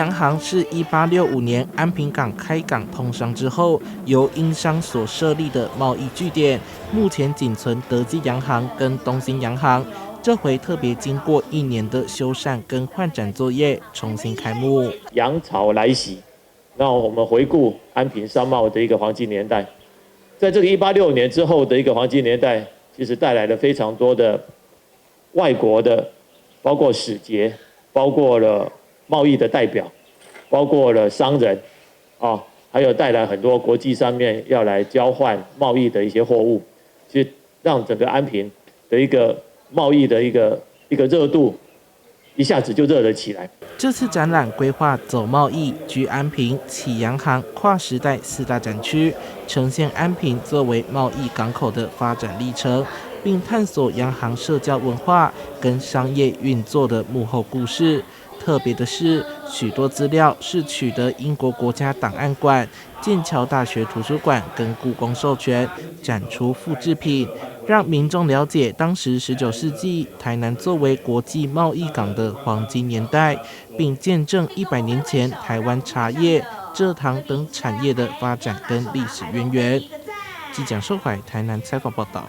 洋行是1865年安平港開港通商之後，由英商所設立的貿易據點。目前僅存德記洋行跟東興洋行。這回特別經過一年的修繕跟換展作業，重新開幕。洋潮來襲，那我們回顧安平商貿的一個黃金年代，在這個1865年之後的一個黃金年代，其實帶來了非常多的外國的，包括使節，包括了貿易的代表，包括了商人，啊，還有帶來很多國際上面要來交換貿易的一些貨物，其實讓整個安平的一個貿易的一個熱度一下子就熱了起來。這次展覽規劃走貿易、居安平、啟洋行、跨時代四大展區，呈現安平作為貿易港口的發展歷程，並探索洋行社交文化跟商業運作的幕後故事。特別的是，許多資料是取得英國國家檔案館、劍橋大學圖書館跟故宮授權展出複製品，讓民眾了解當時19世紀台南作為國際貿易港的黃金年代，並見證100年前台灣茶葉、蔗糖等產業的發展跟歷史淵源。記者蔣壽懷台南採訪報道。